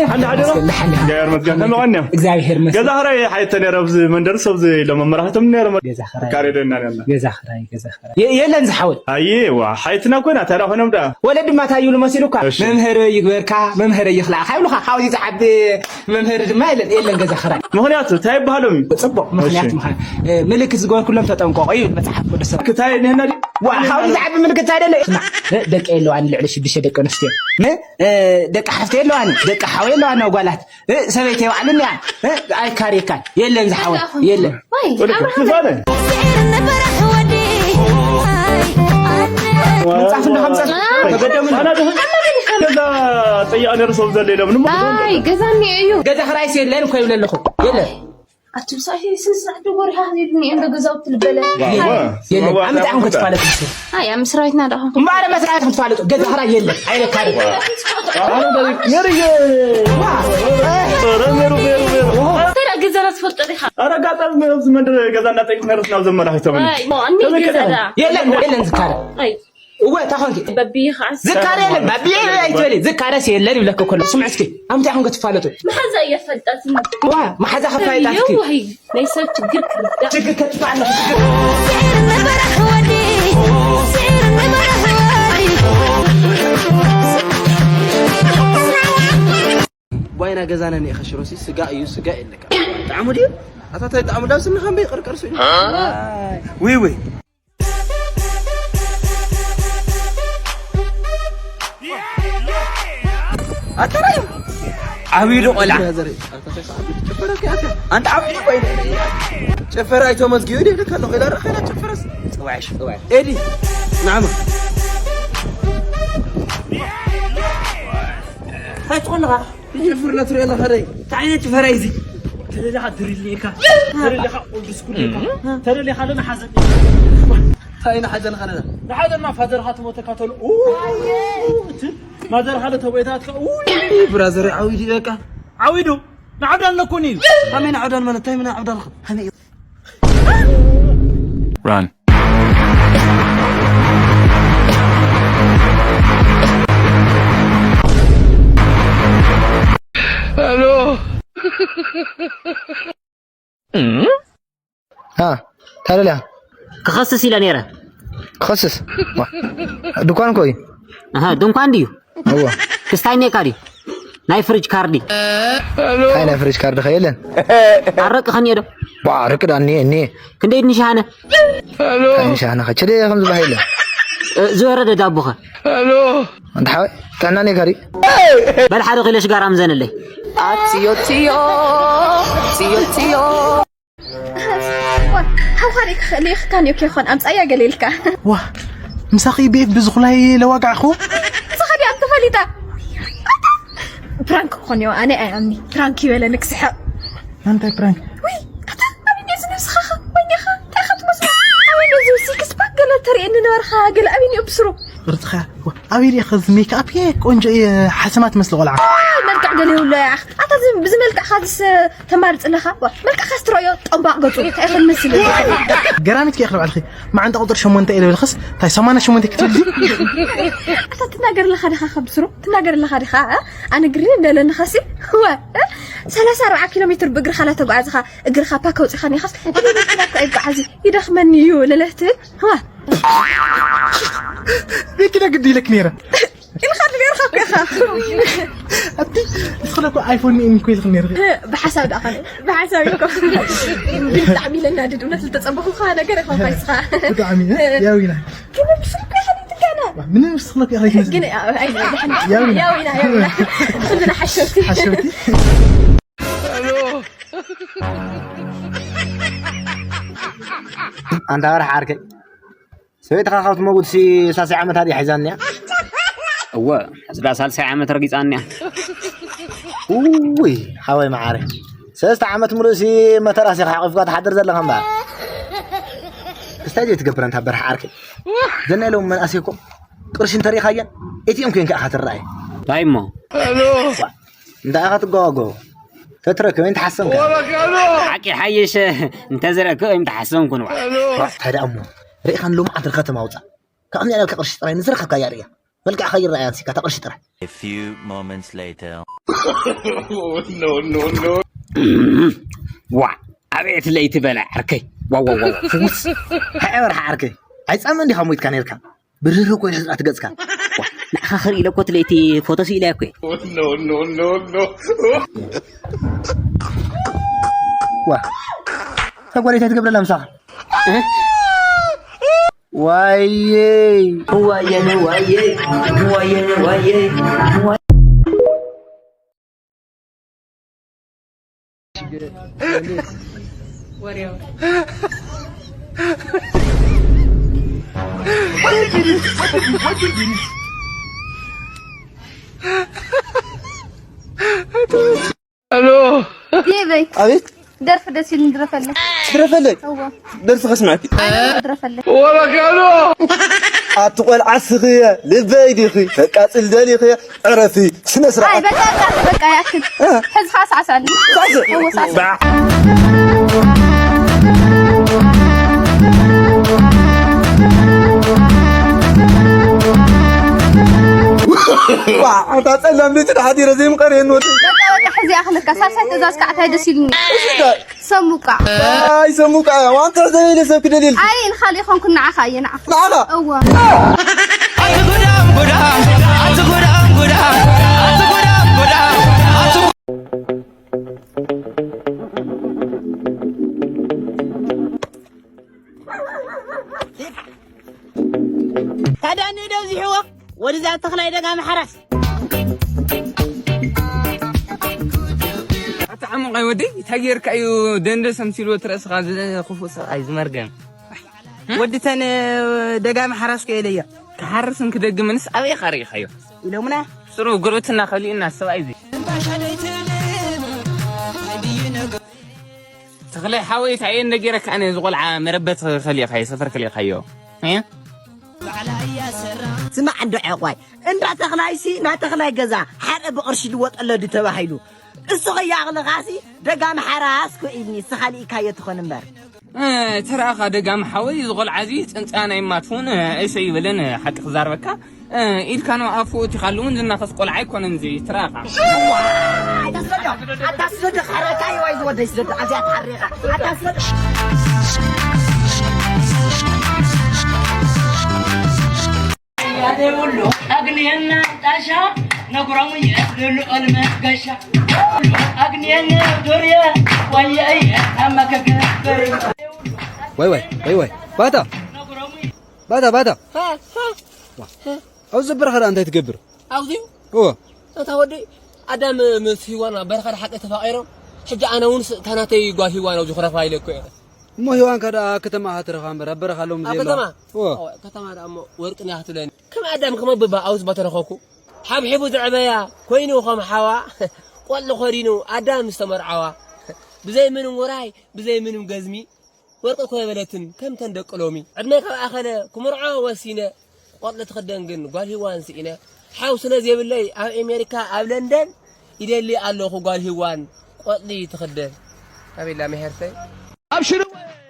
ሓንቲ ሓደ ነው? ደሓን፣ ደሓን። እግዚኣብሔር ይመስገን። ከመይ ቀኒዮም? እግዚኣብሔር ይመስገን። ገዛ ኽራይ ሓይተ ነይረ ኣብዚ መንደር፣ ሰብ እዚ ኢሎም መመራሕቶም ነይረ። ገዛ ኽራይ። ካሬ ደና ነና። ገዛ ኽራይ፣ ገዛ ኽራይ። የ-፣ የለን ዝሓወይ። ኣየ፣ ዋ፣ ሓይትና ኮይና፣ ታዲያ ኾይኖም ደኣ። ወለዲ ድማ እንታይ ይብሉ መሲሉካ? እሺ። መምህር ይግበርካ፣ መምህር ይኽላእካ ይብሉኻ። ካብዚ ዝዓቢ መምህር ድማ የለን፣ የለን ገዛ ኽራይ። ምኽንያቱ እንታይ ይበሃሎም እዩ? ጽቡቕ ምኽንያት እሺ። ምዃን። እ፣ ምልክት ዝገበርኩሎም ተጠንቀቑ እዩ መጽሓፍ ቅዱስ። እንታይ እኒሀና ድዩ? ዋ፣ ካብዚ ዝዓቢ ምልክት እንታይ ደሎ? ስማዕ፣ እ፣ ደቂ የለዋን ልዕሊ ሽዱሽተ ደቂ ኣንስትዮ። እ፣ እ፣ ደቂ ሓፍቲ የለዋን፣ ደቂ ሓው የለዋን፣ ጓላት። እ፣ ሰበይቲ የባዕሉ እኒኣ። እ፣ ኣይካሬካን። የለን ዝሓወ፣ የለን። ወይ፣ ወደ ኣብርሃም። ክፋለ። ምንጻፍ እንዶ ከምጻፍ። ኣይ። ተገደሙ። ኣና ደህ-፣ ገዛ ጠይቃ ነርሶም ዘለ ኢሎም። ንሞ ኣይ፣ ገዛ እኒኦ እዩ። ገዛ ኽራይስ የለን እኮ ይብለ ኣለኹ። የለን። ኣቱም ሳይ ስንስና ደጎሪ ሃኒ ብኒ እንደ ገዛው ትልበለ። ዋ፣ ዋ። የለን። ዋ፣ ዋ፣ ኣምጣ ዋ፣ ኣሁን ዋ። ክትፋለጥ። ኣይ፣ ኣብ ምስራዊትና ደኹም። እምበኣር መስራት ክትፋለጡ። ገዛ ኽራይ የለን። ኣይረካብን። ዋ። ኣሁን ደ-፣ የርየ። ዋ። ኧረ ሜሩ፣ ሜሩ፣ ሜሩ። ተራ ገዛና ትፈልጦ ዲኻ? ኧረ፣ ኣጋጣሚ ኣብዚ መንደር ገዛ እናጠይቁ ነርስ ናብ ዘመላኺቶም። ኣይ፣ ሞ፣ ኣኒ ከመይ ገዛ ቀጠለ? ደኣ። የለን፣ የለን ዝካረ። ኣይ። እወ፣ እንታይ ኾንኪ? በብይ ኸዓስ። ዝካረ የለን፣ በብይ ኣይትበሊ። ዝካረስ የለን ይብለኪ እኮ። ስምዒ እስኪ፣ ኣምታይ ኾንኪ ትፋለጡ? መሓዛ እየ ፈልጣት። ዋ፣ መሓዛ ኸፋይጣት እስኪ። የዋሂ፣ ናይ ሰብ ችግር ክርዳእ። ችግር ከጥፋእ ኣለኹ፣ ችግር። ዋይና ገዛና እኒኤ ኸሽሮሲ፣ ስጋ እዩ፣ ስጋ የለካ። ጣዕሙ ድዩ? ኣታ ታይ ጣዕሙ? ዳብ ስኒ ኸምበይ ቅርቅር ስኒ። ዊይ፣ ዊይ። ኣተራዩ ዓብዩ ዶ ቆልዓ? ጭፈራ ከ ኣተ-፣ ኣንተ ዓብዩ ቆይ። ጭፈራ ኣይተመዝጊቡ ይደልካ ኣለኹ ኢላ ረኸና ጭፈራስ። ጽዋሽ፣ ጽዋሽ። ኤዲ፣ ናዕማ። እንታይ ትኾን ኣለኻ? ይጭፍር ለትሪኦ ኣለኻ ደይ? እንታይ ዓይነት ጭፈራ እዩ እዚ? ተደሊኻ ድሪልካ፣ ተደሊኻ ቁልዱስ ኩልካ፣ ተደሊኻ ለና ሓዘን። እንታይ ኢና ሓዘን ኻለና? ንሓዘንና ፋዘርኻ ትሞተካ ተሉ፣ ኡ፣ እቲ ማዘርኻ ለተወይታትካ፣ ኡ፣ ብራዘር ዓዊዱ በቃ። ዓዊዱ? ንዓብዳን ለኩን እዩ። ከመይ ንዓብዳን ማለት? እንታይ ምን ዓብዳን ኸ? ከመይ እዩ? Run. Hello. አ፣ ታደልያ? ክኸስስ ኢለ ነይረ። ክኸስስ? ዋ፣ ድኳን እኮ እዩ። ኣሃ፣ ድንኳን ድዩ? እዎ። ክስታይ ኔካ ድዩ? ናይ ፍሪጅ ካርዲ። እንታይ ናይ ፍሪጅ ካርዲ ከ የለን? ኣረቂ ኸኒኤ ዶ? ዋ፣ ኣረቂ ዳ እኒኤ፣ እኒኤ። ክንደይ ድንሽሃነ? እንታይ ንሽሃነ ከ? ችደ ከም ዝበሃል የለን። እ፣ ዝወረደ ዳቦ ኸ? ኣንታ ሓወይ፣ ጥዕና ኔካ ድዩ? በል ሓደ ኪሎ ሽጋራ ምዘንለይ። ኣትዮ ትዮ፣ ትዮ ትዮ። ዋ፣ ሓውኻ ርኢኻ፣ ርኢኻኒ እኮ ይኾን፣ ኣምጻያ ገለ ኢልካ። ዋ፣ ምሳኺ ቤት ብዝኹላይ ለዋጋዕኹ። ንስኻ ዲያ ተፈሊጣ። ፕራንክ ክኾን እዮ፣ ኣነ ኣይኣምኒ። ፕራንክ ይበለኒ ክስሕቕ። እንታይ ፕራንክ? ውይ፣ ኣታ ኣበይ ነዚ ነብስኻ ኸ? ወይኔኻ፣ እንታይ ኢኻ ትመስሎ? ኣበይ ነዚ ሲክስ ፓክ ገለ ተርእየኒ ነበርካ፣ ገለ ኣበይ እኒኦ ብስሩ? ቅርጽኻ፣ ዋ፣ ኣበይ ዲኻ እዚ ሜክኣፕ እየ፣ ቆንጆ እየ፣ ሓሰማ ትመስሊ ቆልዓ። ኣይ፣ መልክዕ ገለ የብሎ እያ። ኣታ እዚ፣ ብዚ መልክዕኻ ዝስ ተማርጽ ኣለኻ? ዋ፣ መልክዕኻስ ትረእዮ ጠንባቕ ገጹ። እንታይ ኢኻ ትመስል? ገራሚት ከ ኢኺ ንባዕልኺ። መዓንጣ ቁጽሪ ሸሞንተ እየ ልብልኽስ፣ እንታይ ሰማንያ ሸሞንተ ክትብሊ? ኣታ ትናገር ኣለኻ ዲኻ ካብ ስሩ? ትናገር ኣለኻ ዲኻ? እ? ኣነ ግሪ እንደለንኻሲ? ወ፣ እ? ሰላሳ ኣርባዓ ኪሎ ሜትር ብእግርኻ ላተጓዕዝኻ፣ እግርኻ ፓክ ኣውጺኻ ኒኻስ፣ እኔ መኪና እኮ ኣይጓዓዝ፣ ይደኽመኒ እዩ ልልህ ትብል? ወ። መኪና ግዲ ኢለክ ነይረ። ኢልካ ኔርካ እኮ ኢኻ። ኣቲ፣ ንስኺ እኮ ኣይፎን ሚእን እኮ ኢልክ ኔርኪ። ብሓሳብ ደኣ ኸነ፣ ብሓሳብ እኮ። ግን ብጣዕሚ ለናድድ፣ እውነት ዝተጸበኹኻ ነገር ኢኻ እኳ ንስኻ። ብጣዕሚ፣ እ? ያው ኢና። ግን ብስልኩ ኢኻ ትጋና። ምንም ንስኺ እኮ ኢኻ ትመስሊ። ግን፣ ኣይ፣ ኣይ፣ ኣይ፣ ያው ኢና። ያው ኢና፣ ያው ኢና። ኩልና ሓሸውቲ። ሓሸውቲ። ኣንታ በራሕ ዓርከይ። ሰበይትኻ ካብ ትመውትሲ ሳልሳይ ዓመታ ድያ ሒዛኒያ? እወ፣ ሕዚ ደኣ ሳልሳይ ዓመት ረጊጻኒያ። ውይ፣ ሓወይ መዓረ። ሰለስተ ዓመት ምሉእሲ መተራስ ኢኻ ሓቒፍካ ትሓድር ዘለኻ እምበኣር። ክስታይ ዘይትገብር ኣንታ በራሕ ዓርከይ። ዘና ኢሎም መናእሰይ እኮ ቅርሺ እንተሪእኻየን ኤቲኤም ኮይንካ ኢኻ ትረኣይ። እንታይ እሞ? ዋ፣ እንታይ ኢኻ ትጓጓጎ? ተትረክብ ወይን ተሓሰምካ። ሓቂ ሓየሸ እንተዝረክብ ወይም ተሓሰምኩ ንባዕ። ዋ፣ እንታይ ደኣ እሞ? ርኢኻን ሎምዓንቲ ንከተማ ውጻእ። ካብ እዚኣ ናብካ ቅርሺ ጥራይ ንዝረኸብካያ ርእያ። መልክዕኻ ይረኣይ ኣንሲካ፣ እታ ቅርሺ ጥራሕ። A few moments later. ዋ፣ ኣቤት ለይቲ በላ ዓርከይ። ዋዋዋዋ ፍውስ። ሃይ በርሓ ዓርከይ። ኣይጻምን ዲኻ ሞይትካ ነርካ? ብርህ እኮ ይሕዝኣ ትገጽካ። ንዓኻ ክርኢ ኢለ እኮ እቲ ለይቲ ፎቶ ስኢለ እኮ። ዋ፣ እታ ጓል እንታይ ትገብረላ ምሳኻ? ዋየይ። ዋየነ ዋየይ ዋየነ ዋየይ ዴቨይ ኣቤት ደርፊ ደስ ኢሉ ንድረፈለይ ድረፈለይ እወ ደርፊ ከስማዕኪ ድረፈለይ ኣቲ ቆልዓ ስኽየ ልበይ ዲኺ ተቃጽል ደሊኺ ዕረፊ ስነ ኣይ ስርዓት በቃ በቃ በቃ ያክል ሕዝኻ ሳዕሳዕኒ እወ ሳዕሳዕ ዋ ኣታ ጸላም ልጅ ሓዲረ ዘይምቀር የንወድ በቃ በቃ ሕዚ ኣኽለካ ሳልሳይ ትእዛዝ ከዓ እንታይ ደስ ኢሉኒ ሰሙቃ ኣይ ሰሙቃ ዋንታ ዘይለ ሰብ ክደልል ኣይ ንኻልእ ይኾንኩ ንዓኻ እየ ንዓኻ ንዓኻ እወ ታዲያ ንእደ ኣብዚሕዎ ወድዛ ተኽላይ ደጋሚ ሓራስ ኣታ ዓሙቕ ኣይ ወደይ እንታይ ጌርካ እዩ ደንደስ ኣምሲልዎ እቲ ርእስኻ እዚ ክፉእ ሰብኣይ ዝመርገም ወዲ ተን ደጋሚ ሓራስ ከየለያ ክሓርስን ክደግምንስ ኣበይ ኻሪእኻዮ ኢሎምና ስሩ ጉርብትና ከሊኡና ሰብኣይ እዚ ተኽለ ሓወይ እንታይ እየ እንደገረካ ኣነ ዝቆልዓ መረበት ከሊእካዮ ሰፈር ከሊእካዮ ስማዕ እንዶ ዕቋይ እንዳ ተኽላይሲ ናይ ተኽላይ ገዛ ሓደ ብቕርሺ ልወጠሎ ድዩ ተባሂሉ እሱ ኸያቕልኻሲ ደጋሚ ሓራስ ኮ ኢልኒ ስኻ ልኢካዮ ትኾን እምበር ተረኣኻ ደጋሚ ሓወይ ዝቆልዓ እዚ ፅንፃ ናይ ማትውን እሰ ይብልን ሓቂ ክዛርበካ ኢድካ ንኣፉ እቲኻሉ እውን ዝናኸስ ቆልዓ ኣይኮነን እዚ ትረኣኻ ኣታ ስደዶ ኣታ ስደዶ ሓረካ ይዋይ ዝወደይ ስደዶ ኣዚኣ ተሓሪኻ ኣታ ስደዶ ያደውሎ አግንየና ጣሻ ነጉረሙየ ልልኦል መገሻ አግንየና ዶርየ ወየይ አመከከበሪ ወይ ወይ ወይ ወይ ባታ ባታ ባታ ኣብዚ በረኻ ደኣ እንታይ ትገብር ኣብዚ እወ እታ ወዲ ኣዳም ምስ ሂዋን ኣብ በረኻ ሓቂ ተፋቒሮም ሕጂ ኣነ እውን እታ ናተይ ጓል ሂዋን ኣብዚ ክረኽባ ኢለ እኮ እየ እሞ ሂዋንካ ደኣ ከተማ ኢኻ ትረኽባ እምበር ኣብ በረኻ ኣለዎም ኣብ ዘየለዋ ከተማ እወ ኣዎ፣ ከተማ ደኣ እሞ ወርቂ ንያ ክትብለኒ ከም ኣዳም ክመብባ ኣብዚ ቦታ ረኸብኩ ሓብሒቡ ዝዕበያ ኮይኑ ከም ሓዋ ቆልዑ ከዲኑ ኣዳም ዝተመርዓዋ ብዘይ ምንም ውራይ ብዘይ ምንም ገዝሚ ወርቂ እኮ የበለትን ከምተን ደቂ ሎሚ ዕድመይ ካብ ኣኸለ ክምርዖ ወሲነ ቆልዑ ትኽደን ግን ጓል ሂዋን ስኢነ ሓው ስለ ዘይብለይ ኣብ ኤሜሪካ ኣብ ለንደን ይደሊ ኣለኹ ጓል ሂዋን ቆልዒ ትኽደን ኣቤላ ምሕርተይ ኣብሽር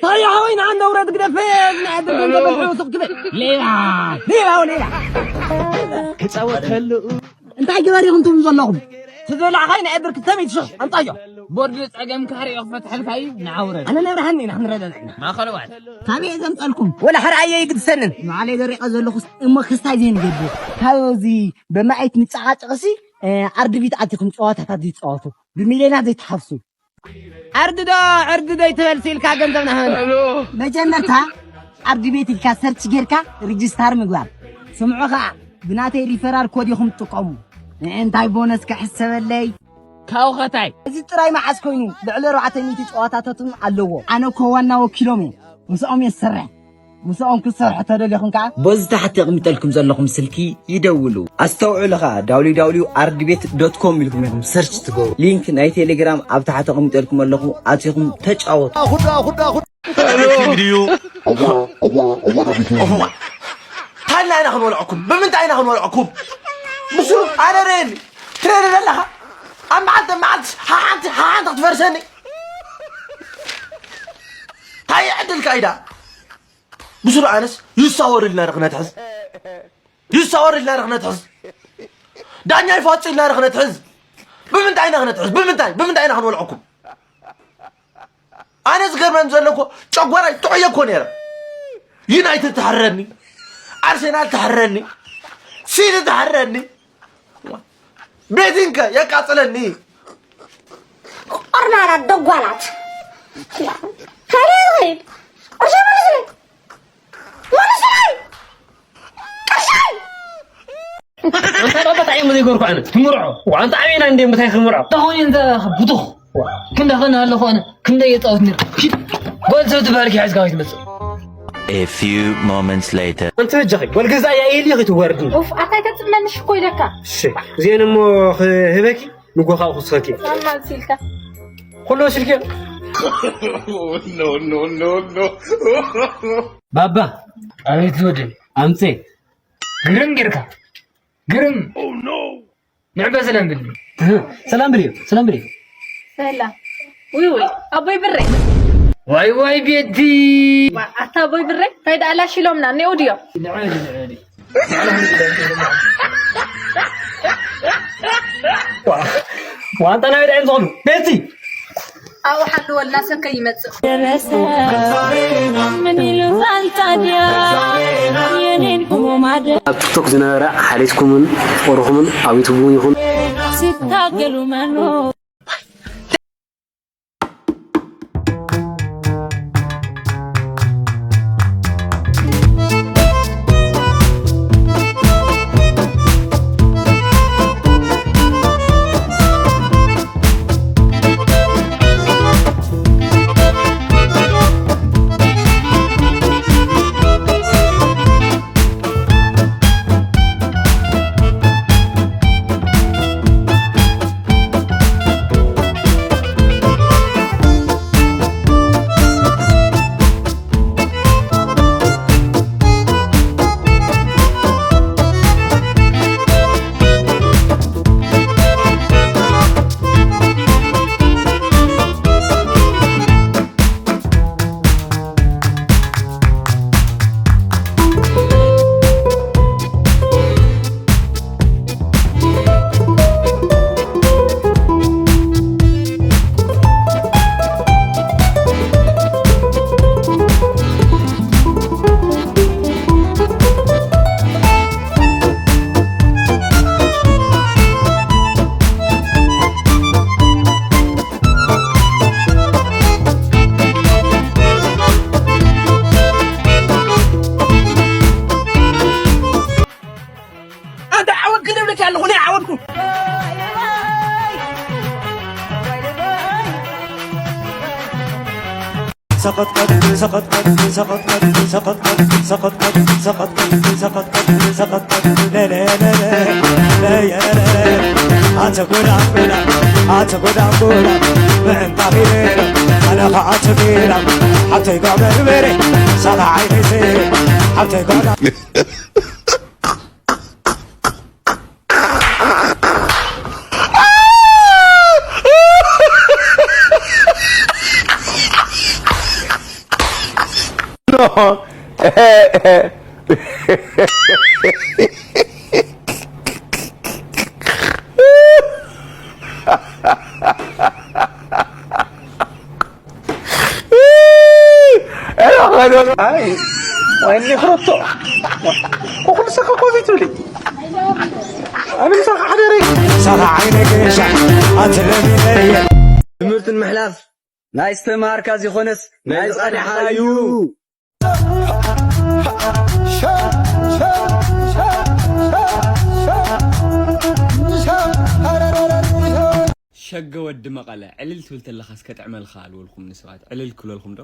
ታያ ሓወይ ንዓንዳ ውረድ ግደፈ ዝናዕድር ገንዘብ በልዑ ሱቕ ትብል ሌባ ሌባ ሌባ ክፃወተሉ እንታይ ግበር ኢኹም ትብሉ ዘለኹም ትዝብላዕኻይ ናይ ብርክ ተመይት ሽሕ ኣምፃዮ ቦርድ ፀገም ካሕሪኦ ክፈትሐልካ እዩ ንዓውረ ኣነ ነብርሃኒ ኢና ክንረዳዳ ኢና ማእኸለዋት ካበይ ዘምፀልኩም ወላ ሕርኣየ ይግድሰንን ንባዕለይ ደሪቐ ዘለኹስ እሞ ክስታይ ዘይንገብር ካብ እዚ በማየት ንፀቓጨቕሲ ዓርድቢት ኣቲኹም ጨዋታታት ዘይፀዋቱ ብሚልዮናት ዘይተሓፍሱ ዕርዲ ዶ ዕርዲ ዶ ይትበል ሲልካ ገንዘብ ናህበና መጀመርታ ዓርዲ ቤት ኢልካ ሰርች ጌርካ ሪጅስታር ምግባር ስምዑ ኸዓ ብናተይ ሪፈራል ኮድ ኢኹም ትጥቀሙ እንታይ ቦነስ ክሕሰበለይ ካብኡ ኸታይ እዚ ጥራይ መዓስ ኮይኑ ልዕሊ ኣርባዕተ ሚእቲ ጨዋታታትን ኣለዎ ኣነ እኮ ዋና ወኪሎም እየ ምስኦም እየ ዝሰርሕ ምስኦም ክትሰርሑ ተደሊኹም ከዓ በዚ ታሕቲ ኣቕሚጠልኩም ዘለኹም ስልኪ ይደውሉ ኣስተውዕሉ ኸዓ www ኣርድቤት ዶት ኮም ኢልኩም ኢኹም ሰርች ትገብሩ ሊንክ ናይ ቴሌግራም ኣብ ታሕቲ ኣቕሚጠልኩም ኣለኹ ኣቲኹም ተጫወቱ ድዩ ታልና ኢና ክንወልዐኩም ብምንታይ ኢና ክንወልዐኩም ብስሩ ኣነ ረየኒ ትረኒ ዘለኻ ኣብ መዓልቲ መዓልቲ ሓሓንቲ ሓሓንቲ ክትፈርሰኒ እንታይ ዕድልካ ኢዳ ብስሩ ኣነስ ይሳወር ኢልና ዶ ክነትሕዝ ይሳወር ኢልና ዶ ክነትሕዝ? ዳኛ ይፋጹ ኢልና ዶ ክነትሕዝ? ብምንታይ ኢና ክነትሕዝ? ብምንታይ? ብምንታይ ኢና ክንወልዐኩም? ኣነ ዝገርመን ዘሎ እኮ ጨጓራይ ጥዑየ እኮ ነይረ። ዩናይትድ ትሕረኒ፣ ኣርሴናል ትሕረኒ፣ ሲቲ ትሕረኒ፣ ቤቲንከ የቃጽለኒ። ቆርናራት ደጓላት። ከመይ ይኸይድ? ቅርሺ መልስለይ። መልስለይ! ቅርሺ! ኣንታ ባባ እንታይ እዮም ዘይገርኩ ኣነ? ትምርዖ። ዋንታ ኣበይና እንደ ምታይ ክምርዖ? እንታይ ኾይኑ እንተ ብቱኽ? ክንዳ ኸነ ኣለኹ ኣነ። ክንደ የጻወት ነር። ኪድ። ጓል ሰብ ትበሃል ኪ ሓዝካ ወይ ትመጽእ? A few moments later. ኣንቲ በጃኺ፣ ጓል ገዛ እያ ኢሊ ኺትወርድኒ። ኡፍ፣ ኣታይ ተጽመንሽ እኮ ኢለካ። እሺ፣ እዚአን እሞ ክህበኪ፣ ንጎኻ ክስኸኪ። ማማ ሲልካ። ኩሎ ስልኪ። No, no, no, no. ባባ፣ ኣቤት ዝወደይ፣ ኣምጼ። ግርም ጌርካ። ግርም። ንዕበ ሰላም ብልኒ። ሰላም ብልዮ፣ ሰላም ብልዮ። ሰላም። ውይ ውይ፣ ኣቦይ ብሬ። ዋይ ዋይ ቤቲ። ዋ፣ ኣታ ኣቦይ ብሬ፣ እንታይ ደኣ ላሽ ኢሎምና፣ እኒኦ ድዮም? ንዕበ፣ ንዕበ። ዋ፣ ዋንታ ናይ ደዕም ዝኾኑ። ቤቲ። ኣብኡ ሓልወልና ሰብ ከይመጽእ። ደረሰ ምን ይሉታል ታዲያ የኔን ቁሞ ማደ ኣብ ቲክቶክ ዝነበረ ሓሌትኩምን ፍቕርኹምን ኣብ ዩቱብ እውን ይኹን። ሲታገሉ መኖር። ኣንታ ዓወት ክደብለካ ኣለኹ፣ ናይ ዓወትኩ። ሰቐጥቀጥ፣ ሰቐጥቀጥ፣ ሰቐጥቀጥ፣ ሰቐጥቀጥ፣ ሰቐጥቀጥ፣ ሰቐጥቀጥ፣ ሰቐጥቀጥ፣ ለለለለ፣ ለየለለ። ኣተ ጎዳ ጎዳ፣ ኣተ ጎዳ ጎዳ፣ ምዕንጣ ቢራ፣ ኣነ ኸዓ ቸቢራ፣ ሓብተይ ጓዕ በርበረ፣ ሳላ ዓይነይ ዘይረ፣ ሓብተይ ጓዳ። No. ኣይ፣ ዋይ፣ እኒ ክረቶ። ኩሉ ሰካ ኮፊ ትብሊ። ኣነ ምሳኻ ሓደረይ። ሳኻ ዓይነ ገሻ፣ ኣትለሚ ለየ። ትምህርትን ምሕላፍ ናይ ዝተማሃርካ ዘይኮነስ ናይ ዝቐድሓ እዩ። ሸገ ወዲ መቐለ፣ ዕልል ትብል ተለኻስ ከጥዕመልካ ኣልወልኩም ንሰባት። ዕልል ክብለልኩም ዶ?